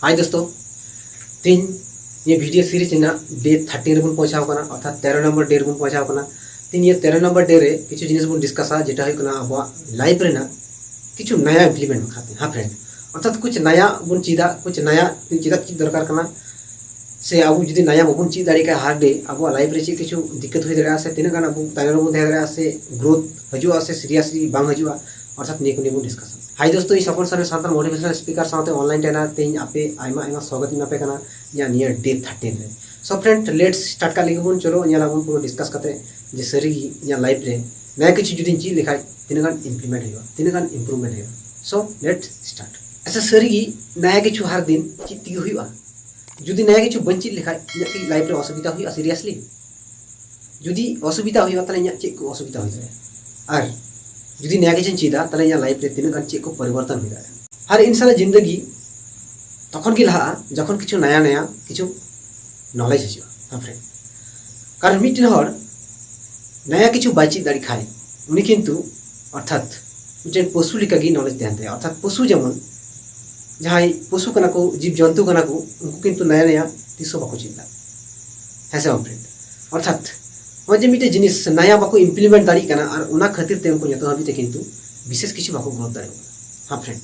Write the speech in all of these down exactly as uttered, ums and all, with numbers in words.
ᱦᱟᱭ ᱫᱳᱥᱛᱳ, ᱛᱮᱦᱮᱧ ᱱᱤᱭᱟᱹ video series ᱨᱮᱱᱟᱜ ᱰᱮ ᱛᱷᱟᱨᱴᱤᱱ ᱨᱮᱵᱚᱱ ᱯᱳᱸᱪᱷᱟᱣ ᱠᱟᱱᱟ, ᱚᱨᱛᱷᱟᱛ ᱛᱮᱨᱚ ᱱᱚᱢᱵᱚᱨ ᱰᱮ ᱨᱮᱵᱚᱱ ᱯᱳᱸᱪᱷᱟᱣ ᱠᱟᱱᱟ᱾ ᱛᱮᱦᱮᱧ ᱱᱤᱭᱟᱹ ᱛᱮᱨᱚ ᱱᱚᱢᱵᱚᱨ ᱰᱮ ᱨᱮ ᱠᱤᱪᱷᱩ ᱡᱤᱱᱤᱥ ᱵᱚᱱ ᱰᱤᱥᱠᱟᱥᱟ, ᱡᱮᱴᱟ ᱦᱩᱭᱩᱜ ᱠᱟᱱᱟ ᱟᱵᱚᱣᱟᱜ ᱞᱟᱭᱤᱯᱷ ᱨᱮᱱᱟᱜ ᱠᱤᱪᱷᱩ ᱱᱟᱭᱟ ᱤᱢᱯᱞᱤᱢᱮᱱᱴ ᱵᱟᱠᱷᱨᱟᱛᱮ᱾ ᱦᱟᱸ ᱯᱷᱨᱮᱱᱰ, ᱚᱨᱛᱷᱟᱛ ᱠᱩᱪ ᱱᱟᱭᱟ ᱵᱚᱱ ᱪᱮᱫᱟ, ᱠᱩᱪ ᱱᱟᱭᱟ ᱪᱮᱫᱟᱜ ᱪᱮᱫ ᱫᱚᱨᱠᱟᱨ ᱠᱟᱱᱟ, ᱥᱮ ᱟᱵᱚ ᱡᱩᱫᱤ ᱱᱟᱭᱟ ᱵᱟᱵᱚᱱ ᱪᱮᱫ ᱫᱟᱲᱮᱭᱟᱜ ᱠᱷᱟᱱ ᱦᱟᱨ ᱰᱮ ᱟᱵᱚᱣᱟᱜ ᱞᱟᱭᱤᱯᱷ ᱨᱮ ᱪᱮᱫ ᱠᱤᱪᱷᱩ ᱫᱤᱠᱠᱟᱛ ᱦᱩᱭ ᱫᱟᱲᱮᱭᱟᱜᱼᱟ, ᱥᱮ ᱛᱤᱱᱟᱹᱜ ᱜᱟᱱ ᱟᱵᱚ ᱛᱟᱭᱱᱚᱢ ᱨᱮᱵᱚᱱ ᱛᱟᱦᱮᱸ ᱫᱟᱲᱮᱭᱟᱜᱼᱟ, ᱥᱮ ᱜᱨᱳᱛᱷ ᱦᱤᱡᱩᱜᱼᱟ ᱥᱮ ᱥᱤᱨᱤᱭᱟᱥᱞᱤ ᱵᱟᱝ ᱦᱤᱡᱩᱜᱼᱟ, ᱚᱨᱛᱷᱟᱛ ᱱᱤᱭᱟᱹ ᱠᱚ ᱱᱤᱭᱮ ᱵᱚᱱ ᱰᱤᱥᱠᱟᱥᱟ᱾ ᱦᱟᱭ ᱫᱳᱥᱛᱳ, ᱤᱧ ᱥᱚᱯᱚᱱ ᱥᱚᱨᱮᱱ, ᱥᱟᱱᱛᱟᱲ ᱢᱳᱴᱤᱵᱷᱮᱥᱚᱱᱟᱞ ᱥᱯᱤᱠᱟᱨ ᱥᱟᱶᱛᱮ ᱚᱱᱞᱟᱭᱤᱱ ᱴᱨᱮᱱᱟᱨ᱾ ᱛᱮᱦᱮᱧ ᱟᱯᱮ ᱟᱭᱢᱟ ᱟᱭᱢᱟ ᱥᱣᱟᱜᱚᱛ ᱤᱧ ᱮᱢᱟ ᱯᱮ ᱠᱟᱱᱟ ᱤᱧᱟᱹᱜ ᱱᱤᱭᱟᱹ ᱰᱮ ᱛᱷᱟᱨᱴᱤᱱ ᱨᱮ᱾ ᱥᱳ ᱯᱷᱨᱮᱱᱰ, ᱞᱮᱴᱥ ᱥᱴᱟᱨᱴ ᱠᱟᱜ ᱞᱮᱜᱮ ᱵᱚᱱ᱾ ᱪᱚᱞᱚ ᱧᱮᱞ ᱟᱵᱚᱱ ᱯᱩᱨᱟᱹ ᱰᱤᱥᱠᱟᱥ ᱠᱟᱛᱮ ᱡᱮ ᱥᱟᱹᱨᱤ ᱜᱮ ᱤᱧᱟᱹᱜ ᱞᱟᱭᱤᱯᱷ ᱨᱮ ᱱᱟᱭᱟ ᱠᱤᱪᱷᱩ ᱡᱩᱫᱤᱧ ᱪᱮᱫ ᱞᱮᱠᱷᱟᱡ ᱛᱤᱱᱟᱹᱜ ᱜᱟᱱ ᱤᱢᱯᱞᱤᱢᱮᱱᱴ ᱦᱩᱭᱩᱜᱼᱟ, ᱛᱤᱱᱟᱹᱜ ᱜᱟᱱ ᱤᱢᱯᱨᱩᱵᱷᱢᱮᱱᱴ ᱦᱩᱭᱩᱜᱼᱟ᱾ ᱥᱳ ᱞᱮᱴᱥ ᱥᱴᱟᱨᱴ᱾ ᱟᱪᱪᱷᱟ, ᱥᱟᱹᱨᱤ ᱜᱮ ᱱᱟᱭᱟ ᱠᱤᱪᱷᱩ ᱦᱟᱨ ᱫᱤᱱ ᱪᱮᱫ ᱛᱮᱜᱮ ᱦᱩᱭᱩᱜᱼᱟ? ᱡᱩᱫᱤ ᱱᱟᱭᱟ ᱠᱤᱪᱷᱩ ᱵᱟᱹᱧ ᱪᱮᱫ ᱞᱮᱠᱷᱟᱡ ᱤᱧᱟᱹᱜ ᱠᱤ ᱞᱟᱭᱤᱯᱷ ᱨᱮ ᱚᱥᱩᱵᱤᱫᱷᱟ ᱦᱩᱭᱩᱜᱼᱟ ᱥᱤᱨᱤᱭᱟᱥᱞᱤ? ᱡᱩᱫᱤ ᱚᱥᱩᱵᱤᱫᱷᱟ ᱦᱩᱭᱩᱜᱼᱟ, ᱛᱟᱦᱞᱮ ᱤᱧᱟᱹᱜ ᱪᱮᱫ ᱠᱚ ᱚᱥᱩᱵᱤᱫᱷᱟ ᱦᱩᱭ ᱫᱟᱲᱮᱭᱟᱜᱼᱟ? ᱟᱨ ᱡᱩᱫᱤ ᱱᱟᱭᱟ ᱠᱤᱪᱷᱩᱧ ᱪᱮᱫᱟ, ᱛᱟᱦᱞᱮ ᱤᱧᱟᱹᱜ ᱞᱟᱭᱤᱯᱷ ᱨᱮ ᱛᱤᱱᱟᱹᱜ ᱜᱟᱱ ᱪᱮᱫ ᱠᱚ ᱯᱚᱨᱤᱵᱚᱨᱛᱚᱱ ᱦᱩᱭ ᱫᱟᱲᱮᱭᱟᱜᱼᱟ? ᱦᱟᱨ ᱤᱱᱥᱟᱱ ᱡᱤᱱᱫᱮᱜᱤ ᱛᱚᱠᱷᱚᱱ ᱜᱮ ᱞᱟᱦᱟᱜᱼᱟ ᱡᱚᱠᱷᱚᱱ ᱠᱤᱪᱷᱩ ᱱᱟᱭᱟ ᱱᱟᱭᱟ ᱠᱤᱪᱷᱩ ᱱᱚᱞᱮᱡᱽ ᱦᱤᱡᱩᱜᱼᱟ᱾ ᱦᱟᱸ ᱯᱷᱨᱮᱱᱰ, ᱠᱟᱨᱚᱱ ᱢᱤᱫᱴᱮᱱ ᱦᱚᱲ ᱱᱟᱭᱟ ᱠᱤᱪᱷᱩ ᱵᱟᱭ ᱪᱮᱫ ᱫᱟᱲᱮᱭᱟᱜ ᱠᱷᱟᱡ ᱩᱱᱤ ᱠᱤᱱᱛᱩ, ᱚᱨᱛᱷᱟᱛ ᱢᱤᱫᱴᱮᱱ ᱯᱚᱥᱩ ᱞᱮᱠᱟᱜᱮ ᱱᱚᱞᱮᱡᱽ ᱛᱟᱦᱮᱱ ᱛᱟᱭᱟ᱾ ᱚᱨᱛᱷᱟᱛ ᱯᱚᱥᱩ ᱡᱮᱢᱚᱱ ᱡᱟᱦᱟᱸᱭ ᱯᱚᱥᱩ ᱠᱟᱱᱟ ᱠᱚ, ᱡᱤᱵᱽ ᱡᱚᱱᱛᱩ ᱠᱟᱱᱟ ᱠᱚ, ᱩᱱᱠᱩ ᱠᱤᱱᱛᱩ ᱱᱟᱭᱟ ᱱᱟᱭᱟ ᱛᱤᱥ ᱦᱚᱸ ᱵᱟᱠᱚ ᱪᱮᱫ ᱫᱟ᱾ ᱦᱮᱸ ᱥᱮ ᱵᱟᱝ ᱯᱷᱨᱮᱱᱰ? ᱚᱨᱛᱷᱟᱛ ᱱᱚᱜᱼᱚᱭ ᱡᱮ ᱢᱤᱫᱴᱮᱱ ᱡᱤᱱᱤᱥ ᱱᱟᱭᱟ ᱵᱟᱠᱚ ᱤᱢᱯᱞᱤᱢᱮᱱᱴ ᱫᱟᱲᱮᱭᱟᱜ ᱠᱟᱱᱟ, ᱟᱨ ᱚᱱᱟ ᱠᱷᱟᱹᱛᱤᱨ ᱛᱮ ᱩᱱᱠᱩ ᱡᱚᱛᱚ ᱦᱟᱹᱵᱤᱡ ᱛᱮ ᱠᱤᱱᱛᱩ ᱵᱤᱥᱮᱥ ᱠᱤᱪᱷᱩ ᱵᱟᱠᱚ ᱜᱨᱳᱛᱷ ᱫᱟᱲᱮᱭᱟᱜ ᱠᱟᱱᱟ᱾ ᱦᱟᱸ ᱯᱷᱨᱮᱱᱰ,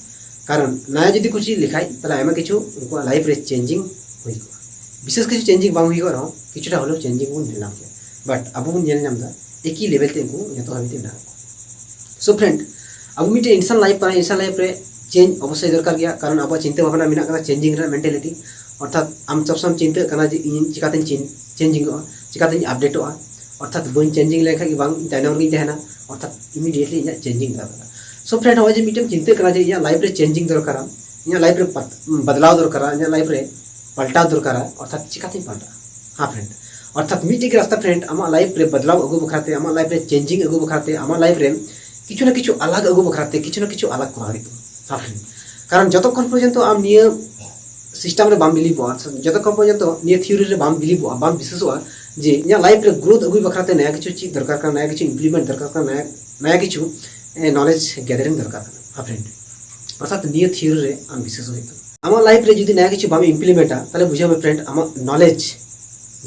ᱠᱟᱨᱚᱱ ᱱᱟᱭᱟ ᱡᱩᱫᱤ ᱠᱚ ᱪᱮᱫ ᱞᱮᱠᱷᱟᱡ, ᱛᱟᱦᱞᱮ ᱟᱭᱢᱟ ᱠᱤᱪᱷᱩ ᱩᱱᱠᱩᱣᱟᱜ ᱞᱟᱭᱤᱯᱷ ᱨᱮ ᱪᱮᱧᱡᱤᱝ ᱦᱩᱭ ᱠᱚᱜᱼᱟ᱾ ᱵᱤᱥᱮᱥ ᱠᱤᱪᱷᱩ ᱪᱮᱧᱡᱤᱝ ᱵᱟᱝ ᱦᱩᱭ ᱠᱚᱜ ᱨᱮᱦᱚᱸ, ᱠᱤᱪᱷᱩᱴᱟ ᱦᱚᱞᱮᱣ ᱪᱮᱧᱡᱤᱝ ᱵᱚᱱ ᱧᱮᱞ ᱧᱟᱢ ᱠᱮᱭᱟ᱾ ᱵᱟᱴ ᱟᱵᱚ ᱵᱚᱱ ᱧᱮᱞ ᱧᱟᱢ ᱮᱫᱟ ᱮᱠᱤ ᱞᱮᱵᱮᱞ ᱛᱮ ᱩᱱᱠᱩ ᱡᱚᱛᱚ ᱦᱟᱹᱵᱤᱡ ᱛᱮ ᱢᱮᱱᱟᱜ ᱠᱚᱣᱟ᱾ ᱥᱳ ᱯᱷᱨᱮᱱᱰ, ᱟᱵᱚ ᱢᱤᱫᱴᱮᱱ ᱤᱱᱥᱟᱱ ᱞᱟᱭᱤᱯᱷ ᱠᱟᱱᱟ, ᱤᱱᱥᱟᱱ ᱞᱟᱭᱤᱯᱷ ᱨᱮ ᱪᱮᱧᱡᱽ ᱚᱵᱚᱥᱥᱳᱭ ᱫᱚᱨᱠᱟᱨ ᱜᱮᱭᱟ, ᱠᱟᱨᱚᱱ ᱟᱵᱚᱣᱟᱜ ᱪᱤᱱᱛᱟᱹ ᱵᱷᱟᱵᱽᱱᱟ ᱢᱮᱱᱟᱜ ᱠᱟᱫᱟ ᱪᱮᱧᱡᱤᱝ ᱨᱮᱱᱟᱜ ᱢᱮᱱᱴᱟᱞᱤᱴᱤ᱾ ᱚᱨᱛᱷᱟᱛ ᱟᱢ ᱥᱚᱵᱽ ᱥᱚᱢᱚᱭ ᱪᱤᱱᱛᱟᱹᱜ ᱠᱟᱱᱟ ᱡᱮ ᱤᱧ ᱪᱤᱠᱟᱛᱮᱧ ᱪᱮᱧᱡᱤᱝᱚᱜᱼᱟ, ᱪᱤᱠᱟᱛᱮᱧ ᱟᱯᱰᱮᱴᱚᱜᱼᱟ, ᱚᱨᱛᱷᱟᱛ ᱵᱟᱹᱧ ᱪᱮᱧᱡᱤᱝ ᱞᱮᱱᱠᱷᱟᱱ ᱜᱮ ᱵᱟᱝ, ᱤᱧ ᱛᱟᱭᱱᱚᱢ ᱨᱮᱜᱤᱧ ᱛᱟᱦᱮᱱᱟ᱾ ᱚᱨᱛᱷᱟᱛ ᱤᱢᱤᱰᱤᱭᱮᱴᱞᱤ ᱤᱧᱟᱹᱜ ᱪᱮᱧᱡᱤᱝ ᱫᱚᱨᱠᱟᱨ᱾ ᱥᱳ ᱯᱷᱨᱮᱱᱰ, ᱱᱚᱜᱼᱚᱭ ᱡᱮ ᱢᱤᱫᱴᱮᱱ ᱪᱤᱱᱛᱟᱹᱜ ᱠᱟᱱᱟ ᱡᱮ ᱤᱧᱟᱹᱜ ᱞᱟᱭᱤᱯᱷ ᱨᱮ ᱪᱮᱧᱡᱤᱝ ᱫᱚᱨᱠᱟᱨᱟ, ᱤᱧᱟᱹᱜ ᱞᱟᱭᱤᱯᱷ ᱨᱮ ᱯᱟᱛ-, ᱵᱟᱫᱞᱟᱣ ᱫᱚᱨᱠᱟᱨᱟ, ᱤᱧᱟᱹᱜ ᱞᱟᱭᱤᱯᱷ ᱨᱮ ᱯᱟᱞᱴᱟᱣ ᱫᱚᱨᱠᱟᱨᱟ, ᱚᱨᱛᱷᱟᱛ ᱪᱤᱠᱟᱛᱤᱧ ᱯᱟᱞᱴᱟᱜᱼᱟ? ᱦᱮᱸ ᱯᱷᱨᱮᱱᱰ, ᱚᱨᱛᱷᱟᱛ ᱢᱤᱫᱴᱮᱡ ᱜᱮ ᱨᱟᱥᱛᱟ ᱯᱷᱨᱮᱱᱰ, ᱟᱢᱟᱜ ᱞᱟᱭᱤᱯᱷ ᱨᱮ ᱵᱟᱫᱞᱟᱣ ᱟᱹᱜᱩ ᱵᱟᱠᱷᱨᱟᱛᱮ, ᱟᱢᱟᱜ ᱞᱟᱭᱤᱯᱷ ᱨᱮ ᱪᱮᱧᱡᱤᱝ ᱟᱹᱜᱩ ᱵᱟᱠᱷᱨᱟᱛᱮ, ᱟᱢᱟᱜ ᱞᱟᱭᱤᱯᱷ ᱨᱮ ᱠᱤᱪᱷᱩ ᱱᱟ ᱠᱤᱪᱷᱩ ᱟᱞᱟᱜᱽ ᱟᱹᱜᱩ ᱵᱟᱠᱷᱨᱟᱛᱮ ᱠᱤᱪᱷᱩ ᱱᱟ ᱠᱤᱪᱷᱩ ᱟᱞᱟᱜᱽ ᱠᱚᱨᱟᱣ ᱦᱩᱭᱩᱜ ᱛᱟᱢᱟ᱾ ᱦᱮᱸ ᱯᱷᱨᱮᱱᱰ, ᱠᱟᱨᱚᱱ ᱡᱚᱛᱚᱠᱷᱚᱱ ᱯᱚᱨᱡᱚᱱᱛᱚ ᱟᱢ ᱱᱤᱭᱟᱹ ᱥᱤᱥᱴᱮᱢ ᱨᱮ ᱵᱟᱢ ᱵᱤᱞᱤᱵᱷᱚᱜᱼᱟ, ᱡᱚᱛᱚᱠᱷᱚᱱ ᱯᱚᱨᱡᱚᱱᱛᱚ ᱱᱤᱭᱟᱹ ᱛᱷᱤᱭᱳᱨᱤ ᱨᱮ ᱵᱟᱢ ᱵᱤᱞᱤᱵᱷᱚᱜᱼᱟ, ᱵᱟᱢ ᱵᱤᱥᱣᱟᱥᱚᱜᱼᱟ ᱡᱮ ᱤᱧᱟᱹᱜ ᱞᱟᱭᱤᱯᱷ ᱨᱮ ᱜᱨᱳᱛᱷ ᱟᱹᱜᱩᱭ ᱵᱟᱠᱷᱨᱟᱛᱮ ᱱᱟᱭᱟ ᱠᱤᱪᱷᱩ ᱪᱮᱫ ᱫᱚᱨᱠᱟᱨ ᱠᱟᱱᱟ, ᱱᱟᱭᱟ ᱠᱤᱪᱷᱩ ᱤᱢᱯᱞᱤᱢᱮᱱᱴ ᱫᱚᱨᱠᱟᱨ ᱠᱟᱱᱟ, ᱱᱟᱭᱟ, ᱱᱟᱭᱟ ᱠᱤᱪᱷᱩ ᱱᱚᱞᱮᱡᱽ ᱜᱮᱫᱟᱨᱤᱝ ᱫᱚᱨᱠᱟᱨ ᱠᱟᱱᱟ᱾ ᱦᱮᱸ ᱯᱷᱨᱮᱱᱰ, ᱚᱨᱛᱷᱟᱛ ᱱᱤᱭᱟᱹ ᱛᱷᱤᱭᱳᱨᱤ ᱨᱮ ᱟᱢ ᱵᱤᱥᱣᱟᱥᱚᱜ ᱦᱩᱭᱩᱜ ᱛᱟᱢᱟ᱾ ᱟᱢᱟᱜ ᱞᱟᱭᱤᱯᱷ ᱨᱮ ᱡᱩᱫᱤ ᱱᱟᱭᱟ ᱠᱤᱪᱷᱩ ᱵᱟᱢ ᱤᱢᱯᱞᱤᱢᱮᱱᱴᱟ, ᱛᱟᱦᱚᱞᱮ ᱵᱩᱡᱷᱟᱹᱣ ᱢᱮ ᱯᱷᱨᱮᱱᱰ, ᱟᱢᱟᱜ ᱱᱚᱞᱮᱡᱽ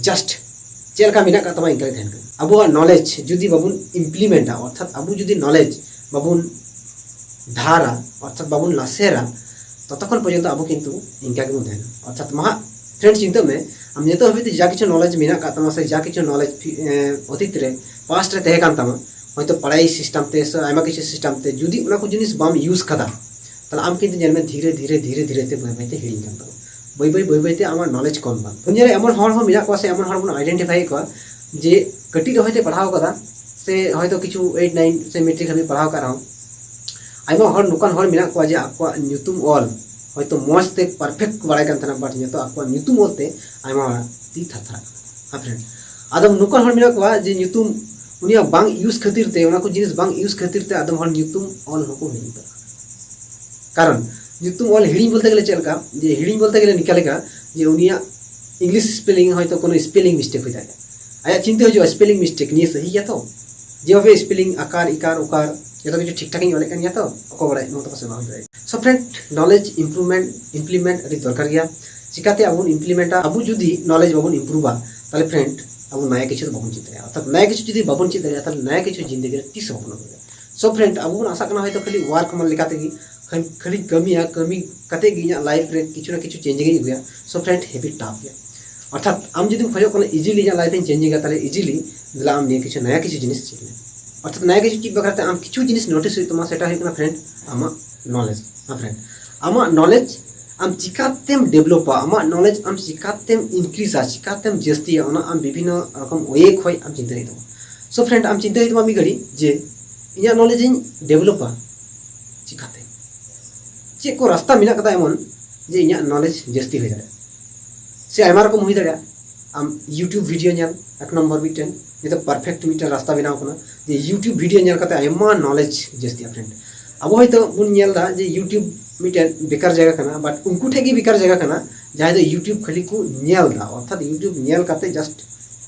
ᱡᱟᱥᱴ ᱪᱮᱫ ᱞᱮᱠᱟ ᱢᱮᱱᱟᱜ ᱟᱠᱟᱫ ᱛᱟᱢᱟ, ᱤᱱᱠᱟ ᱜᱮ ᱛᱟᱦᱮᱱ ᱠᱟᱱᱟ᱾ ᱟᱵᱚᱣᱟᱜ ᱱᱚᱞᱮᱡᱽ ᱡᱩᱫᱤ ᱵᱟᱵᱚᱱ ᱤᱢᱯᱞᱤᱢᱮᱱᱴᱟ, ᱚᱨᱛᱷᱟᱛ ᱟᱵᱚ ᱡᱩᱫᱤ ᱱᱚᱞᱮᱡᱽ ᱵᱟᱵᱚᱱ ᱫᱷᱟᱨᱟ, ᱚᱨᱛᱷᱟᱛ ᱵᱟᱵᱚᱱ ᱞᱟᱥᱮᱨᱟ, ᱛᱚᱛᱚᱠᱷᱚᱱ ᱯᱚᱨᱡᱚᱱᱛᱚ ᱟᱵᱚ ᱠᱤᱱᱛᱩ ᱤᱱᱠᱟ ᱜᱮᱵᱚᱱ ᱛᱟᱦᱮᱱᱟ᱾ ᱚᱨᱛᱷᱟᱛ ᱢᱟᱦᱟᱜ ᱯᱷᱨᱮᱱᱰ, ᱪᱤᱱᱛᱟᱹ ᱢᱮ, ᱟᱢ ᱱᱤᱛᱚᱜ ᱦᱟᱹᱵᱤᱡ ᱛᱮ ᱡᱟ ᱠᱤᱪᱷᱩ ᱱᱚᱞᱮᱡᱽ ᱢᱮᱱᱟᱜ ᱟᱠᱟᱫ ᱛᱟᱢᱟ ᱥᱮ ᱡᱟ ᱠᱤᱪᱷᱩ ᱱᱚᱞᱮᱡᱽ ᱚᱛᱤᱛ ᱨᱮ, ᱯᱟᱥᱴ ᱨᱮ ᱛᱟᱦᱮᱸ ᱠᱟᱱ ᱛᱟᱢᱟ, ᱦᱚᱭᱛᱳ ᱯᱟᱲᱦᱟᱭ ᱥᱤᱥᱴᱮᱢ ᱛᱮ ᱥᱮ ᱟᱭᱢᱟ ᱠᱤᱪᱷᱩ ᱥᱤᱥᱴᱮᱢ ᱛᱮ, ᱡᱩᱫᱤ ᱚᱱᱟ ᱠᱚ ᱡᱤᱱᱤᱥ ᱵᱟᱢ ᱤᱭᱩᱡᱽ ᱠᱟᱫᱟ, ᱛᱟᱦᱞᱮ ᱟᱢ ᱠᱤᱱᱛᱩ ᱧᱮᱞ ᱢᱮ, ᱫᱷᱤᱨᱮ ᱫᱷᱤᱨᱮ ᱫᱷᱤᱨᱮ ᱫᱷᱤᱨᱮ ᱛᱮ ᱵᱟᱹᱭ ᱵᱟᱹᱭ ᱛᱮ ᱦᱤᱲᱤᱧ ᱠᱟᱱ ᱛᱟᱢᱟ᱾ ᱵᱟᱹᱭ ᱵᱟᱹᱭ ᱵᱟᱹᱭ ᱵᱟᱹᱭ ᱛᱮ ᱟᱢᱟᱜ ᱱᱚᱞᱮᱡᱽ ᱠᱚᱢ ᱵᱟᱝ ᱧᱮᱞ ᱨᱮ ᱮᱢᱚᱱ ᱦᱚᱲ ᱦᱚᱸ ᱢᱮᱱᱟᱜ ᱠᱚᱣᱟ ᱥᱮ ᱮᱢᱚᱱ ᱦᱚᱲ ᱵᱚᱱ ᱟᱭᱰᱮᱱᱴᱤᱯᱷᱟᱭᱮᱫ ᱠᱚᱣᱟ ᱡᱮ ᱠᱟᱹᱴᱤᱡ ᱨᱮ ᱦᱚᱭᱛᱳ ᱯᱟᱲᱦᱟᱣ ᱠᱟᱫᱟ ᱥᱮ ᱦᱚᱭᱛᱳ ᱠᱤᱪᱷᱩ ᱮᱭᱤᱴ ᱱᱟᱭᱤᱱ ᱥᱮ ᱢᱮᱴᱨᱤᱠ ᱦᱟᱹᱵᱤᱡ ᱯᱟᱲᱦᱟᱣ ᱟᱠᱟᱫ ᱨᱮᱦᱚᱸ, ᱟᱭᱢᱟ ᱦᱚᱲ, ᱱᱚᱝᱠᱟᱱ ᱦᱚᱲ ᱢᱮᱱᱟᱜ ᱠᱚᱣᱟ ᱡᱮ ᱟᱠᱚᱣᱟᱜ ᱧᱩᱛᱩᱢ ᱚᱞ ᱦᱚᱭᱛᱳ ᱢᱚᱸᱡᱽ ᱛᱮ ᱯᱟᱨᱯᱷᱮᱠᱴ ᱠᱚ ᱵᱟᱲᱟᱭ ᱠᱟᱱ ᱛᱟᱦᱮᱱᱟ, ᱵᱟᱴ ᱱᱤᱛᱚᱜ ᱟᱠᱚᱣᱟᱜ ᱧᱩᱛᱩᱢ ᱚᱞ ᱛᱮ ᱟᱭᱢᱟ ᱦᱚᱲᱟᱜ ᱛᱤ ᱛᱷᱟᱨ ᱛᱷᱟᱨᱟᱜ ᱠᱟᱱᱟ᱾ ᱦᱮᱸ ᱯᱷᱨᱮᱱᱰ, ᱟᱫᱚ ᱱᱚᱝᱠᱟᱱ ᱦᱚᱲ ᱢᱮᱱᱟᱜ ᱠᱚᱣᱟ ᱡᱮ ᱧᱩᱛᱩᱢ ᱩᱱᱤᱭᱟᱜ ᱵᱟᱝ ᱤᱭᱩᱡᱽ ᱠᱷᱟᱹᱛᱤᱨ ᱛᱮ, ᱚᱱᱟ ᱠᱚ ᱡᱤᱱᱤᱥ ᱵᱟᱝ ᱤᱭᱩᱡᱽ ᱠᱷᱟᱹᱛᱤᱨ ᱛᱮ ᱟᱫᱚᱢ ᱦᱚᱲ ᱧᱩᱛᱩᱢ ᱚᱞ ᱦᱚᱸᱠᱚ ᱦᱤᱲᱤᱧ ᱩᱛᱟᱹᱨ ᱠᱟᱱᱟ᱾ ᱠᱟᱨᱚᱱ ᱧᱩᱛᱩᱢ ᱚᱞ ᱦᱤᱲᱤᱧ ᱵᱚᱞᱛᱮ ᱜᱮᱞᱮ ᱪᱮᱫ ᱞᱮᱠᱟ? ᱡᱮ ᱦᱤᱲᱤᱧ ᱵᱚᱞᱛᱮ ᱜᱮᱞᱮ ᱱᱤᱝᱠᱟ ᱞᱮᱠᱟ ᱡᱮ ᱩᱱᱤᱭᱟᱜ ᱤᱝᱞᱤᱥ ᱥᱯᱮᱞᱤᱝ ᱦᱚᱭᱛᱳ ᱠᱳᱱᱳ ᱥᱯᱮᱞᱤᱝ ᱢᱤᱥᱴᱮᱠ ᱦᱩᱭ ᱫᱟᱲᱮᱭᱟᱜᱼᱟ᱾ ᱟᱭᱟᱜ ᱪᱤᱱᱛᱟᱹ ᱦᱤᱡᱩᱜᱼᱟ, ᱥᱯᱮᱞᱤᱝ ᱢᱤᱥᱴᱮᱠ ᱱᱤᱭᱟᱹ ᱥᱟᱹᱦᱤ ᱜᱮᱭᱟ ᱛᱚ? ᱡᱮᱵᱷᱟᱵᱮ ᱥᱯᱮᱞᱤᱝ, ᱟᱠᱟᱨ, ᱤᱠᱟᱨ, ᱩᱠᱟᱨ, ᱡᱚᱛᱚ ᱠᱤᱪᱷᱩ ᱴᱷᱤᱠ ᱴᱷᱟᱠ ᱤᱧ ᱚᱞᱮᱫ ᱠᱟᱱ ᱜᱮᱭᱟ ᱛᱚ? ᱚᱠᱚᱭ ᱵᱟᱲᱟᱭ, ᱱᱚᱣᱟ ᱛᱚ ᱯᱟᱥᱮ ᱵᱟᱝ ᱦᱩᱭ ᱫᱟᱲᱮᱭᱟᱜᱼᱟ᱾ So friend, knowledge improvement, implement ᱟᱹᱰᱤ ᱫᱚᱨᱠᱟᱨ ᱜᱮᱭᱟ᱾ ᱪᱤᱠᱟᱛᱮ ᱟᱵᱚ ᱵᱚᱱ ᱤᱢᱯᱞᱤᱢᱮᱱᱴᱟ? ᱟᱵᱚ ᱡᱩᱫᱤ ᱱᱚᱞᱮᱡᱽ ᱵᱟᱵᱚᱱ ᱤᱢᱯᱨᱩᱵᱟ, ᱛᱟᱦᱞᱮ ᱯᱷᱨᱮᱱᱰ, ᱟᱵᱚ ᱱᱟᱭᱟ ᱠᱤᱪᱷᱩ ᱫᱚ ᱵᱟᱵᱚᱱ ᱪᱮᱫ ᱫᱟᱲᱮᱭᱟᱜᱼᱟ᱾ ᱚᱨᱛᱷᱟᱛ ᱱᱟᱭᱟ ᱠᱤᱪᱷᱩ ᱡᱩᱫᱤ ᱵᱟᱵᱚᱱ ᱪᱮᱫ ᱫᱟᱲᱮᱭᱟᱜᱼᱟ, ᱛᱟᱦᱞᱮ ᱱᱟᱭᱟ ᱠᱤᱪᱷᱩ ᱡᱤᱱᱫᱮᱜᱤ ᱨᱮ ᱛᱤᱥ ᱦᱚᱸ ᱵᱟᱵᱚᱱ ᱟᱹᱜᱩ ᱫᱟᱲᱮᱭᱟᱜᱼᱟ᱾ So friend, ᱟᱵᱚ ᱵᱚᱱ ᱟᱥᱟᱜ ᱠᱟᱱᱟ ᱦᱚᱭᱛᱳ ᱠᱷᱟᱹᱞᱤ ᱣᱟᱨᱠ ᱢᱟᱱ ᱞᱮᱠᱟ ᱛᱮᱜᱮ, ᱠᱷᱟᱹᱞᱤ ᱠᱟᱹᱢᱤᱭᱟ, ᱠᱟᱹᱢᱤ ᱠᱟᱛᱮ ᱜᱮ ᱤᱧᱟᱹᱜ ᱞᱟᱭᱤᱯᱷ ᱨᱮ ᱠᱤᱪᱷᱩ ᱱᱟ ᱠᱤᱪᱷᱩ ᱪᱮᱧᱡᱤᱝ ᱤᱧ ᱟᱹᱜᱩᱭᱟ᱾ So friend, ᱦᱮᱵᱤᱴ ᱴᱟᱯ ᱜᱮᱭᱟ᱾ ᱚᱨᱛᱷᱟᱛ ᱟᱢ ᱡᱩᱫᱤᱢ ᱠᱷᱚᱡᱚᱜ ᱠᱟᱱᱟ ᱤᱡᱤᱞᱤ ᱤᱧᱟᱹᱜ ᱞᱟᱭᱤᱯᱷ ᱤᱧ ᱪᱮᱧᱡᱤᱝᱟ, ᱛᱟᱦᱞᱮ ᱤᱡᱤᱞᱤ ᱫᱮᱞᱟ ᱟᱢ ᱱᱤᱭᱟᱹ ᱠᱤᱪᱷᱩ ᱱᱟᱭᱟ ᱠᱤᱪᱷᱩ ᱡᱤᱱᱤᱥ ᱪᱮᱫ ᱢᱮ᱾ ᱚᱨᱛᱷᱟᱛ ᱱᱟᱭᱟ ᱠᱤᱪᱷᱩ ᱪᱮᱫ ᱵᱟᱠᱷᱨᱟ ᱛᱮ ᱟᱢ ᱠᱤᱪᱷᱩ ᱡᱤᱱᱤᱥ ᱱᱳᱴᱤᱥ ᱦᱩᱭᱩᱜ ᱛᱟᱢᱟ, ᱥᱮᱴᱟ ᱦᱩᱭᱩᱜ ᱠᱟᱱᱟ ᱯᱷᱨᱮᱱᱰ, ᱟᱢᱟᱜ ᱱᱚᱞᱮᱡᱽ᱾ ᱦᱮᱸ ᱯᱷᱨᱮᱱᱰ, ᱟᱢᱟᱜ ᱱᱚᱞᱮᱡᱽ ᱟᱢ ᱪᱤᱠᱟᱛᱮᱢ ᱰᱮᱵᱷᱞᱚᱯᱟ, ᱟᱢᱟᱜ ᱱᱚᱞᱮᱡᱽ ᱟᱢ ᱪᱤᱠᱟᱛᱮᱢ ᱤᱱᱠᱨᱤᱡᱟ, ᱪᱤᱠᱟᱛᱮᱢ ᱡᱟᱹᱥᱛᱤᱭᱟ, ᱚᱱᱟ ᱟᱢ ᱵᱤᱵᱷᱤᱱᱱᱚ ᱨᱚᱠᱚᱢ ᱳᱭᱮ ᱠᱷᱚᱡ ᱟᱢ ᱪᱤᱱᱛᱟᱹ ᱦᱩᱭᱩᱜ ᱛᱟᱢᱟ᱾ So friend, ᱟᱢ ᱪᱤᱱᱛᱟᱹ ᱦᱩᱭᱩᱜ ᱛᱟᱢᱟ ᱢᱤᱫ ᱜᱷᱟᱹᱲᱤᱡ ᱡᱮ ᱤᱧᱟᱹᱜ ᱱᱚᱞᱮᱡᱽ ᱤᱧ ᱰᱮᱵᱷᱞᱚᱯᱟ ᱪᱤᱠᱟᱛᱮ? ᱪᱮᱫ ᱠᱚ ᱨᱟᱥᱛᱟ ᱢᱮᱱᱟᱜ ᱠᱟᱫᱟ ᱮᱢᱚᱱ ᱡᱮ ᱤᱧᱟᱹᱜ ᱱᱚᱞᱮᱡᱽ ᱡᱟᱹᱥᱛᱤ ᱦᱩᱭ ᱫᱟᱲᱮᱭᱟᱜᱼᱟ? ᱥᱮ ᱟᱭᱢᱟ ᱨᱚᱠᱚᱢ ᱦᱩᱭ ᱫᱟᱲᱮᱭᱟᱜᱼᱟ᱾ ᱟᱢ YouTube ᱵᱷᱤᱰᱤᱭᱳ ᱧᱮᱞ, ᱮᱠ ᱱᱚᱢᱵᱚᱨ ᱢᱤᱫᱴᱮᱱ, ᱱᱤᱛᱚᱜ ᱯᱟᱨᱯᱷᱮᱠᱴ ᱢᱤᱫᱴᱮᱱ ᱨᱟᱥᱛᱟ ᱵᱮᱱᱟᱣ ᱠᱟᱱᱟ ᱡᱮ YouTube ᱵᱷᱤᱰᱤᱭᱳ ᱧᱮᱞ ᱠᱟᱛᱮ ᱟᱭᱢᱟ ᱱᱚᱞᱮᱡᱽ ᱡᱟᱹᱥᱛᱤᱜᱼᱟ᱾ ᱯᱷᱨᱮᱱᱰ, ᱟᱵᱚ ᱦᱚᱭᱛᱳ ᱵᱚᱱ ᱧᱮᱞ ᱮᱫᱟ ᱡᱮ YouTube ᱢᱤᱫᱴᱮᱱ ᱵᱮᱠᱟᱨ ᱡᱟᱭᱜᱟ ᱠᱟᱱᱟ, ᱵᱟᱴ ᱩᱱᱠᱩ ᱴᱷᱮᱱ ᱜᱮ ᱵᱮᱠᱟᱨ ᱡᱟᱭᱜᱟ ᱠᱟᱱᱟ ᱡᱟᱦᱟᱸᱭ ᱫᱚ YouTube ᱠᱷᱟᱹᱞᱤ ᱠᱚ ᱧᱮᱞ ᱮᱫᱟ, ᱚᱨᱛᱷᱟᱛ YouTube ᱧᱮᱞ ᱠᱟᱛᱮ ᱡᱟᱥᱴ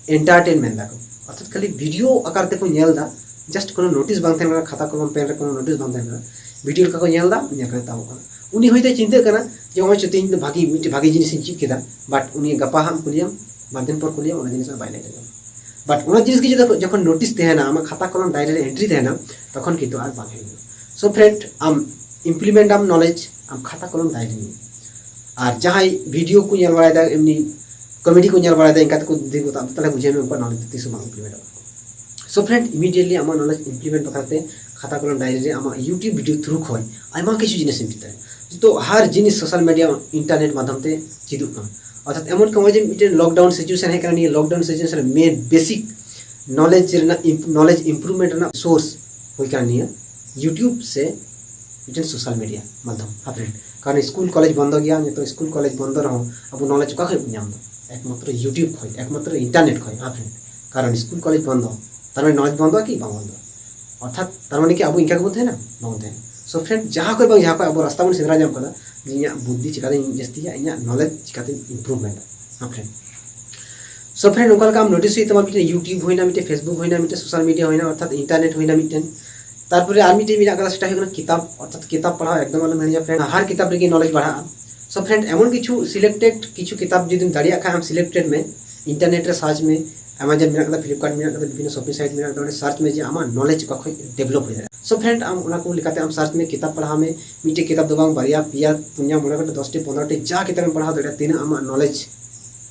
ᱮᱱᱴᱟᱨᱴᱮᱱᱢᱮᱱᱴ ᱫᱟᱠᱚ, ᱚᱨᱛᱷᱟᱛ ᱠᱷᱟᱹᱞᱤ ᱵᱷᱤᱰᱤᱭᱳ ᱟᱠᱟᱨ ᱛᱮᱠᱚ ᱧᱮᱞ ᱮᱫᱟ, ᱡᱟᱥᱴ ᱠᱳᱱᱳ ᱱᱳᱴᱤᱥ ᱵᱟᱝ ᱛᱟᱦᱮᱱ ᱠᱟᱱᱟ, ᱠᱷᱟᱛᱟ ᱠᱚᱞᱚᱢ ᱯᱮᱱ ᱨᱮ ᱠᱳᱱᱳ ᱱᱳᱴᱤᱥ ᱵᱟᱝ ᱛᱟᱦᱮᱱ ᱠᱟᱱᱟ, ᱵᱷᱤᱰᱤᱭᱳ ᱞᱮᱠᱟ ᱠᱚ ᱧᱮᱞ ᱮᱫᱟ, ᱧᱮᱞ ᱠᱟᱛᱮ ᱛᱟᱵᱚᱜ ᱠᱟᱱᱟ᱾ ᱩᱱᱤ ᱦᱚᱭᱛᱳ ᱪᱤᱱᱛᱟᱹᱜ ᱠᱟᱱᱟ ᱡᱮ ᱱᱚᱜᱼᱚᱭ ᱪᱚ ᱛᱮᱦᱮᱧ ᱫᱚ ᱵᱷᱟᱜᱤ ᱢᱤᱫᱴᱮᱱ ᱵᱷᱟᱜᱤ ᱡᱤᱱᱤᱥ ᱤᱧ ᱪᱮᱫ ᱠᱮᱫᱟ, but ᱩᱱᱤ ᱜᱟᱯᱟ ᱦᱟᱸᱜ ᱠᱩᱞᱤᱭᱟᱢ, ᱵᱟᱨ ᱫᱤᱱ ᱯᱚᱨ ᱠᱩᱞᱤᱭᱟᱢ, ᱚᱱᱟ ᱡᱤᱱᱤᱥ ᱵᱟᱭ ᱞᱟᱹᱭ ᱫᱟᱲᱮᱭᱟᱢᱟ᱾ But ᱚᱱᱟ ᱡᱤᱱᱤᱥ ᱜᱮ ᱡᱚᱠᱷᱚᱱ ᱱᱳᱴᱤᱥ ᱛᱟᱦᱮᱱᱟ, ᱟᱢᱟᱜ ᱠᱷᱟᱛᱟ ᱠᱚᱞᱚᱢ ᱰᱟᱭᱨᱤ ᱨᱮ ᱮᱱᱴᱨᱤ ᱛᱟᱦᱮᱱᱟ, ᱛᱚᱠᱷᱚᱱ ᱠᱤᱱᱛᱩ ᱟᱨ ᱵᱟᱝ ᱦᱤᱲᱤᱧᱚᱜᱼᱟ᱾ So friend, ᱟᱢ ᱤᱢᱯᱞᱤᱢᱮᱱᱴ ᱟᱢ ᱱᱚᱞᱮᱡᱽ ᱟᱢ ᱠᱷᱟᱛᱟ ᱠᱚᱞᱚᱢ ᱰᱟᱭᱨᱤ ᱨᱮ᱾ ᱟᱨ ᱡᱟᱦᱟᱸᱭ ᱵᱷᱤᱰᱤᱭᱳ ᱠᱚ ᱧᱮᱞ ᱵᱟᱲᱟᱭᱮᱫᱟ, ᱮᱢᱱᱤ ᱠᱚᱢᱮᱰᱤ ᱠᱚ ᱧᱮᱞ ᱵᱟᱲᱟᱭᱮᱫᱟ, ᱤᱱᱠᱟ ᱛᱮᱠᱚ ᱫᱤᱱ ᱠᱚ ᱛᱟᱵ, ᱛᱟᱦᱚᱞᱮ ᱵᱩᱡᱷᱟᱹᱣ ᱢᱮ ᱩᱱᱠᱩᱣᱟᱜ ᱱᱚᱞᱮᱡᱽ ᱫᱚ ᱛᱤᱥ ᱦᱚᱸ ᱵᱟᱝ ᱤᱢᱯᱞᱤᱢᱮᱱᱴᱚᱜᱼᱟ᱾ So friend, immediately ᱟᱢᱟᱜ ᱱᱚᱞᱮᱡᱽ ᱤᱢᱯᱞᱤᱢᱮᱱᱴ ᱵᱟᱠᱷᱨᱟ ᱛᱮ ᱠᱷᱟᱛᱟ ᱠᱚᱞᱚᱢ ᱰᱟᱭᱨᱤ ᱨᱮ ᱟᱢᱟᱜ YouTube ᱵᱷᱤᱰᱤᱭᱳ ᱛᱷᱨᱩ ᱠᱷᱚᱱ ᱟᱭᱢᱟ ᱠᱤᱪᱷᱩ ᱡᱤᱱᱤᱥ ᱮᱢ ᱪᱮᱫ ᱫᱟᱲᱮᱭᱟᱜᱼᱟ᱾ ᱡᱚᱛᱚ ᱦᱟᱨ ᱡᱤᱱᱤᱥ ᱥᱳᱥᱟᱞ ᱢᱤᱰᱤᱭᱟ, ᱤᱱᱴᱟᱨᱱᱮᱴ ᱢᱟᱫᱽᱫᱷᱚᱢ ᱛᱮ ᱪᱮᱫᱚᱜ ᱠᱟᱱᱟ᱾ ᱚᱨᱛᱷᱟᱛ ᱮᱢᱚᱱ ᱠᱤ ᱱᱚᱜᱼᱚᱭ ᱡᱮ ᱢᱤᱫᱴᱮᱱ ᱞᱚᱠᱰᱟᱣᱩᱱ ᱥᱤᱪᱩᱭᱮᱥᱚᱱ ᱦᱮᱡ ᱠᱟᱱᱟ, ᱱᱤᱭᱟᱹ ᱞᱚᱠᱰᱟᱣᱩᱱ ᱥᱤᱪᱩᱭᱮᱥᱚᱱ ᱨᱮ ᱢᱮᱱ ᱵᱮᱥᱤᱠ ᱱᱚᱞᱮᱡᱽ ᱨᱮᱱᱟᱜ, ᱱᱚᱞᱮᱡᱽ ᱤᱢᱯᱨᱩᱵᱷᱢᱮᱱᱴ ᱨᱮᱱᱟᱜ ᱥᱳᱨᱥ ᱦᱩᱭ ᱠᱟᱱᱟ ᱱᱤᱭᱟᱹ YouTube ᱥᱮ ᱢᱤᱫᱴᱮᱱ ᱥᱳᱥᱟᱞ ᱢᱤᱰᱤᱭᱟ ᱢᱟᱫᱽᱫᱷᱚᱢ᱾ ᱦᱟᱯᱮ, ᱠᱟᱨᱚᱱ ᱥᱠᱩᱞ ᱠᱚᱞᱮᱡᱽ ᱵᱚᱱᱫᱚ ᱜᱮᱭᱟ, ᱱᱤᱛᱚᱜ ᱥᱠᱩᱞ ᱠᱚᱞᱮᱡᱽ ᱵᱚᱱᱫᱚ ᱨᱮᱦᱚᱸ ᱟᱵᱚ ᱱᱚᱞᱮᱡᱽ ᱚᱠᱟ ᱠᱷᱚᱱ ᱵᱚᱱ ᱧᱟᱢ ᱮᱫᱟ? ᱮᱠᱢᱟᱛᱨᱚ YouTube ᱠᱷᱚᱱ, ᱮᱠᱢᱟᱛᱨᱚ ᱤᱱᱴᱟᱨᱱᱮᱴ ᱠᱷᱚᱱ᱾ ᱦᱟᱯᱮ, ᱠᱟᱨᱚᱱ ᱥᱠᱩᱞ ᱠᱚᱞᱮᱡᱽ ᱵᱚᱱᱫᱚ, ᱛᱟᱨ ᱢᱟᱱᱮ ᱱᱚᱞᱮᱡᱽ ᱵᱚᱱᱫᱚᱜᱼᱟ ᱠᱤ? ᱵᱟᱝ ᱵᱚᱱᱫᱚᱜᱼᱟ᱾ ᱚᱨᱛᱷᱟᱛ ᱛᱟᱨ ᱢᱟᱱᱮ ᱠᱤ ᱟᱵᱚ ᱤᱱᱠᱟ ᱜᱮᱵᱚᱱ ᱛᱟᱦᱮᱱᱟ? ᱵᱟᱵᱚᱱ ᱛᱟᱦᱮᱱᱟ᱾ So friend, ᱡᱟᱦᱟᱸ ᱠᱷᱚᱱ ᱵᱟᱝ ᱡᱟᱦᱟᱸ ᱠᱷᱚᱱ ᱟᱵᱚ ᱨᱟᱥᱛᱟ ᱵᱚᱱ ᱥᱮᱸᱫᱽᱨᱟ ᱧᱟᱢ ᱠᱟᱫᱟ ᱡᱮ ᱤᱧᱟᱹᱜ ᱵᱩᱫᱽᱫᱷᱤ ᱪᱤᱠᱟᱛᱮᱧ ᱡᱟᱹᱥᱛᱤᱭᱟ, ᱤᱧᱟᱹᱜ ᱱᱚᱞᱮᱡᱽ ᱪᱤᱠᱟᱛᱮᱧ ᱤᱢᱯᱨᱩᱵᱷᱢᱮᱱᱴᱟ᱾ ᱦᱟᱯᱮ, So friend, ᱚᱱᱠᱟ ᱞᱮᱠᱟ ᱟᱢ ᱱᱳᱴᱤᱥ ᱦᱩᱭᱩᱜ ᱛᱟᱢᱟ, ᱢᱤᱫᱴᱮᱱ YouTube ᱦᱩᱭᱱᱟ, ᱢᱤᱫᱴᱮᱱ Facebook ᱦᱩᱭᱱᱟ, ᱢᱤᱫᱴᱮᱱ ᱥᱳᱥᱟᱞ ᱢᱤᱰᱤᱭᱟ ᱦᱩᱭᱱᱟ, ᱚᱨᱛᱷᱟᱛ ᱤᱱᱴᱟᱨᱱᱮᱴ ᱦᱩᱭᱱᱟ ᱢᱤᱫᱴᱮᱱ᱾ ᱛᱟᱨᱯᱚᱨᱮ ᱟᱨ ᱢᱤᱫᱴᱮᱱ ᱢᱮᱱᱟᱜ ᱠᱟᱫᱟ, ᱥᱮᱴᱟ ᱦᱩᱭᱩᱜ ᱠᱟᱱᱟ ᱠᱤᱛᱟᱵ, ᱚᱨᱛᱷᱟᱛ ᱠᱤᱛᱟᱵ ᱯᱟᱲᱦᱟᱣ ᱮᱠᱫᱚᱢ ᱟᱞᱚᱢ ᱦᱤᱲᱤᱧᱟ friend, ᱦᱟᱨ ᱠᱤᱛᱟᱵ ᱨᱮᱜᱮ ᱱᱚᱞᱮᱡᱽ ᱵᱟᱲᱦᱟᱜᱼᱟ᱾ So friend, ᱮᱢᱚᱱ ᱠᱤᱪᱷᱩ ᱥᱤᱞᱮᱠᱴᱮᱰ ᱠᱤᱪᱷᱩ ᱠᱤᱛᱟᱵ ᱡᱩᱫᱤᱢ ᱫᱟᱲᱮᱭᱟᱜ ᱠᱷᱟᱱ ᱟᱢ ᱥᱤᱞᱮᱠᱴᱮᱰ ᱢᱮ, ᱤᱱᱴᱟᱨᱱᱮᱴ ᱨᱮ ᱥᱟᱨᱪ ᱢᱮ, Amazon ᱢᱮᱱᱟᱜ ᱠᱟᱫᱟ, Flipkart ᱢᱮᱱᱟᱜ ᱠᱟᱫᱟ, ᱵᱤᱵᱷᱤᱱᱱᱚ ᱥᱚᱯᱤᱝ ᱥᱟᱭᱤᱴ ᱢᱮᱱᱟᱜ ᱠᱟᱫᱟ, ᱚᱸᱰᱮ ᱥᱟᱨᱪ ᱢᱮ ᱡᱮ ᱟᱢᱟᱜ ᱱᱚᱞᱮᱡᱽ ᱚᱠᱟ ᱠᱷᱚᱱ ᱰᱮᱵᱷᱞᱚᱯ ᱦᱩᱭ ᱫᱟᱲᱮᱭᱟᱜᱼᱟ᱾ So friend, ᱟᱢ ᱚᱱᱟ ᱠᱚ ᱞᱮᱠᱟᱛᱮ ᱟᱢ ᱥᱟᱨᱪ ᱢᱮ, ᱠᱤᱛᱟᱵ ᱯᱟᱲᱦᱟᱣ ᱢᱮ, ᱢᱤᱫᱴᱮᱡ ᱠᱤᱛᱟᱵ ᱫᱚ ᱵᱟᱝ, ᱵᱟᱨᱭᱟ, ᱯᱮᱭᱟ, ᱯᱩᱱᱭᱟ, ᱢᱚᱬᱮ ᱜᱚᱴᱮᱡ, ᱫᱚᱥᱴᱤ, ᱯᱚᱱᱨᱚᱴᱤ, ᱡᱟ ᱠᱤᱛᱟᱵ ᱮᱢ ᱯᱟᱲᱦᱟᱣ ᱫᱟᱲᱮᱭᱟᱜᱼᱟ, ᱛᱤᱱᱟᱹᱜ ᱟᱢᱟᱜ ᱱᱚᱞᱮᱡᱽ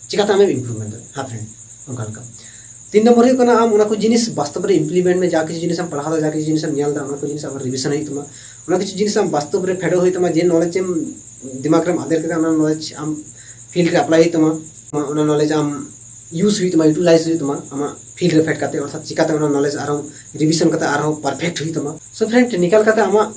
ᱪᱤᱠᱟᱛᱮ ᱟᱢᱮᱢ ᱤᱢᱯᱨᱩᱵᱷᱢᱮᱱᱴ ᱫᱟᱲᱮᱭᱟᱜᱼᱟ᱾ ᱦᱮᱸ friend, ᱚᱱᱠᱟ ᱞᱮᱠᱟ᱾ ᱛᱤᱱ ᱱᱚᱢᱵᱚᱨ ᱦᱩᱭᱩᱜ ᱠᱟᱱᱟ, ᱟᱢ ᱚᱱᱟ ᱠᱚ ᱡᱤᱱᱤᱥ ᱵᱟᱥᱛᱚᱵ ᱨᱮ ᱤᱢᱯᱞᱤᱢᱮᱱᱴ ᱢᱮ, ᱡᱟ ᱠᱤᱪᱷᱩ ᱡᱤᱱᱤᱥ ᱮᱢ ᱯᱟᱲᱦᱟᱣ ᱫᱟ, ᱡᱟ ᱠᱤᱪᱷᱩ ᱡᱤᱱᱤᱥ ᱮᱢ ᱧᱮᱞ ᱫᱟ, ᱚᱱᱟ ᱠᱚ ᱡᱤᱱᱤᱥ ᱟᱵᱟᱨ ᱨᱤᱵᱷᱤᱥᱚᱱ ᱦᱩᱭᱩᱜ ᱛᱟᱢᱟ, ᱚᱱᱟ ᱠᱤᱪᱷᱩ ᱡᱤᱱᱤᱥ ᱟᱢ ᱵᱟᱥᱛᱚᱵ ᱨᱮ ᱯᱷᱮᱰᱚᱜ ᱦᱩᱭᱩᱜ ᱛᱟᱢᱟ, ᱡᱮ ᱱᱚᱞᱮᱡᱽ ᱮᱢ ᱫᱤᱢᱟᱜᱽ ᱨᱮᱢ ᱟᱫᱮᱨ ᱠᱮᱫᱟ, ᱚᱱᱟ ᱱᱚᱞᱮᱡᱽ ᱟᱢ ᱯᱷᱤᱞᱰ ᱨᱮ ᱮᱯᱞᱟᱭ ᱦᱩᱭᱩᱜ ᱛᱟᱢᱟ, ᱚᱱᱟ ᱱᱚᱞᱮᱡᱽ ᱟᱢ ᱤᱭᱩᱡᱽ ᱦᱩᱭᱩᱜ ᱛᱟᱢᱟ, ᱤᱭᱩᱴᱤᱞᱟᱭᱤᱡᱽ ᱦᱩᱭᱩᱜ ᱛᱟᱢᱟ ᱟᱢᱟᱜ ᱯᱷᱤᱞᱰ ᱨᱮ ᱯᱷᱮᱰ ᱠᱟᱛᱮ, ᱚᱨᱛᱷᱟᱛ ᱪᱤᱠᱟᱛᱮ ᱚᱱᱟ ᱱᱚᱞᱮᱡᱽ ᱟᱨᱦᱚᱸ ᱨᱤᱵᱷᱤᱥᱚᱱ ᱠᱟᱛᱮ ᱟᱨᱦᱚᱸ ᱯᱟᱨᱯᱷᱮᱠᱴ ᱦᱩᱭᱩᱜ ᱛᱟᱢᱟ᱾ So friend, technical ᱠᱟᱛᱮ ᱟᱢᱟᱜ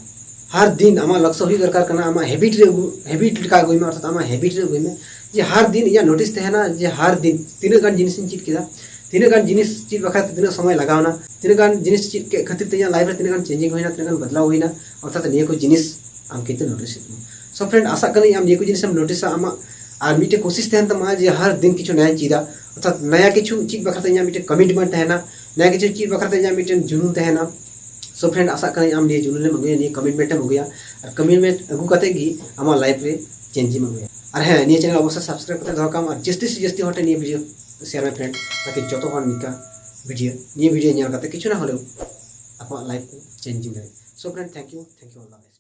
ᱦᱟᱨ ᱫᱤᱱ ᱟᱢᱟᱜ ᱞᱚᱠᱥᱚ ᱦᱩᱭᱩᱜ ᱫᱚᱨᱠᱟᱨ ᱠᱟᱱᱟ, ᱟᱢᱟᱜ ᱦᱮᱵᱤᱴ ᱨᱮ ᱟᱹᱜᱩ, ᱦᱮᱵᱤᱴ ᱞᱮᱠᱟ ᱟᱹᱜᱩᱭ ᱢᱮ, ᱚᱨᱛᱷᱟᱛ ᱟᱢᱟᱜ ᱦᱮᱵᱤᱴ ᱨᱮ ᱟᱹᱜᱩᱭ ᱢᱮ ᱡᱮ ᱦᱟᱨ ᱫᱤᱱ ᱤᱧᱟᱹᱜ ᱱᱳᱴᱤᱥ ᱛᱟᱦᱮᱱᱟ ᱡᱮ ᱦᱟᱨ ᱫᱤᱱ ᱛᱤᱱᱟᱹᱜ ᱜᱟᱱ ᱡᱤᱱᱤᱥ ᱤᱧ ᱪᱮᱫ ᱠᱮᱫᱟ, ᱛᱤᱱᱟᱹᱜ ᱜᱟᱱ ᱡᱤᱱᱤᱥ ᱪᱮᱫ ᱵᱟᱠᱷᱨᱟ ᱛᱮ ᱛᱤᱱᱟᱹᱜ ᱥᱚᱢᱚᱭ ᱞᱟᱜᱟᱣᱱᱟ, ᱛᱤᱱᱟᱹᱜ ᱜᱟᱱ ᱡᱤᱱᱤᱥ ᱪᱮᱫ ᱠᱮᱫ ᱠᱷᱟᱹᱛᱤᱨ ᱛᱮ ᱤᱧᱟᱹᱜ ᱞᱟᱭᱤᱯᱷ ᱨᱮ ᱛᱤᱱᱟᱹᱜ ᱜᱟᱱ ᱪᱮᱧᱡᱤᱝ ᱦᱩᱭᱱᱟ, ᱛᱤᱱᱟᱹᱜ ᱜᱟᱱ ᱵᱚᱫᱞᱟᱣ ᱦᱩᱭᱱᱟ, ᱚᱨᱛᱷᱟᱛ ᱱᱤᱭᱟᱹ ᱠᱚ ᱡᱤᱱᱤᱥ ᱟᱢ ᱠᱤᱱᱛᱩ ᱱᱳᱴᱤᱥ ᱦᱩᱭᱩᱜ ᱛᱟᱢᱟ᱾ So friend, ᱟᱥᱟᱜ ᱠᱟᱹᱱᱟᱹᱧ ᱟᱢ ᱱᱤᱭᱟᱹ ᱠᱚ ᱡᱤᱱᱤᱥ ᱮᱢ ᱱᱳᱴᱤᱥᱟ, ᱟᱢᱟᱜ ᱟᱨ ᱢᱤᱫᱴᱮᱱ ᱠᱳᱥᱤᱥ ᱛᱟᱦᱮᱱ ᱛᱟᱢᱟ ᱡᱮ ᱦᱟᱨ ᱫᱤᱱ ᱠᱤᱪᱷᱩ ᱱᱟᱭᱟᱧ ᱪᱮᱫᱟ, ᱚᱨᱛᱷᱟᱛ ᱱᱟᱭᱟ ᱠᱤᱪᱷᱩ ᱪᱮᱫ ᱵᱟᱠᱷᱨᱟ ᱛᱮ ᱤᱧᱟᱹᱜ ᱢᱤᱫᱴᱮᱱ ᱠᱚᱢᱤᱴᱢᱮᱱᱴ ᱛᱟᱦᱮᱱᱟ, ᱱᱟᱭᱟ ᱠᱤᱪᱷᱩ ᱪᱮᱫ ᱵᱟᱠᱷᱨᱟ ᱛᱮ ᱤᱧᱟᱹᱜ ᱢᱤᱫᱴᱮᱱ ᱡᱩᱱᱩᱱ ᱛᱟᱦᱮᱱᱟ᱾ So friend, ᱟᱥᱟᱜ ᱠᱟᱹᱱᱟᱹᱧ ᱟᱢ ᱱᱤᱭᱟᱹ ᱡᱩᱱᱩᱱ ᱮᱢ ᱟᱹᱜᱩᱭᱟ, ᱱᱤᱭᱟᱹ commitment ᱮᱢ ᱟᱹᱜᱩᱭᱟ, ᱟᱨ commitment ᱟᱹᱜᱩ ᱠᱟᱛᱮ ᱜᱮ ᱟᱢᱟᱜ life ᱨᱮ change ᱮᱢ ᱟᱹᱜᱩᱭᱟ᱾ ᱟᱨ ᱦᱮᱸ, ᱱᱤᱭᱟᱹ channel ᱚᱵᱚᱥᱥᱳᱭ subscribe ᱠᱟᱛᱮ ᱫᱚᱦᱚ ᱠᱟᱜ ᱟᱢ, ᱟᱨ ᱡᱟᱹᱥᱛᱤ ᱥᱮ ᱡᱟᱹᱥᱛᱤ ᱦᱚᱲ ᱴᱷᱮᱱ ᱱᱤᱭᱟᱹ video share ᱢᱮ friend, ᱛᱟᱠᱤ ᱡᱚᱛᱚ ᱦᱚᱲ ᱱᱤᱝᱠᱟ video, ᱱᱤᱭᱟᱹ video ᱧᱮᱞ ᱠᱟᱛᱮ ᱠᱤᱪᱷᱩ ᱱᱟ ᱦᱚᱞᱮᱣ ᱟᱠᱚᱣᱟᱜ life ᱠᱚ change ᱫᱟᱲᱮᱭᱟᱜ᱾ So friend, thank you, thank you all.